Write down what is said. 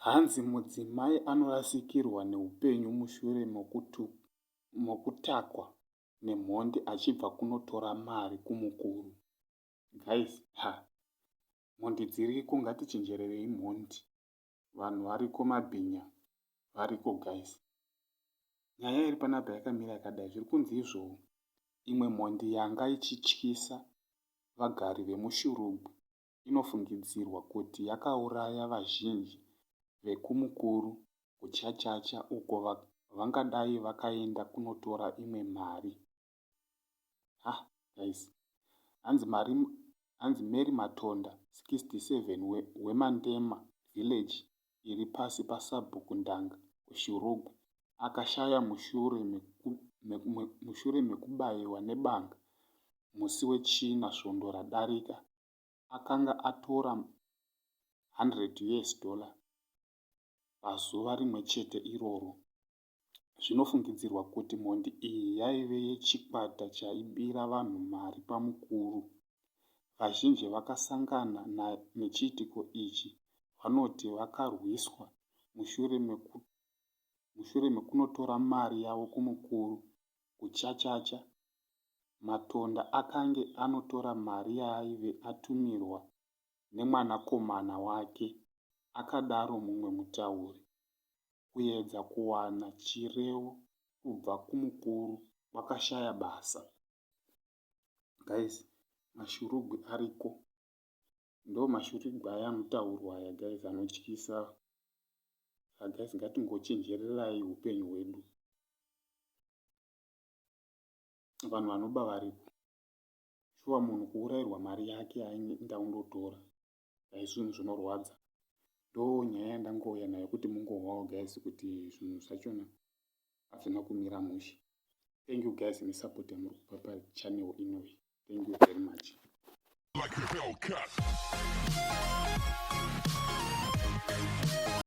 Hanzi mudzimai anorasikirwa neupenyu mushure mekutakwa nemhondi achibva kunotora mari kumukuru. Guys, ha. Mhondi dziriko ngatichenjererei mhondi. Vanhu variko mabhinya variko guys. Nyaya iri panapa yakamira yakadai zviri kunzi izvoo imwe mhondi yanga ichityisa vagari vemuShurugwi inofungidzirwa kuti yakauraya vazhinji vekuMukuru kuChachacha uko vangadai vakaenda kunotora imwe mari. Ha guys. Hanzi mari hanzi Mary Matonda 67 weMandema village iri pasi paSabhuku Ndanga kuShurugwi akashaya mushure mekubaiwa nebanga musi weChina svondo radarika akanga atora 100 us dollar pazuva rimwe chete iroro. Zvinofungidzirwa kuti mhondi iyi yaive yechikwata chaibira vanhu mari pamukuru. Vazhinji vakasangana nechiitiko ichi vanoti vakarwiswa mushure mekunotora mari yavo kumukuru kuChachacha. Matonda akange anotora mari yaaive atumirwa nemwanakomana wake, akadaro mumwe mutauri. Kuedza kuwana chirevo kubva kumukuru kwakashaya basa. Guys, mashurugwi ariko. Ndo mashurugwi aya anotaurwa aya guys anotyisa. Saka guys ngatingochenjererai upenyu hwedu. Vanhu vanoba variko. Shuwa munhu kuurairwa mari yake yaaienda kundotora. Guys zvinhu zvinorwadza. Ndo nyaya yandangouya nayo kuti mungohwawo guys kuti zvinhu zvachona hazvina kumira mushe. Thank you guys nesupport yamuri kupa pachannel inoyi. Thank you very much. Like a Hellcat.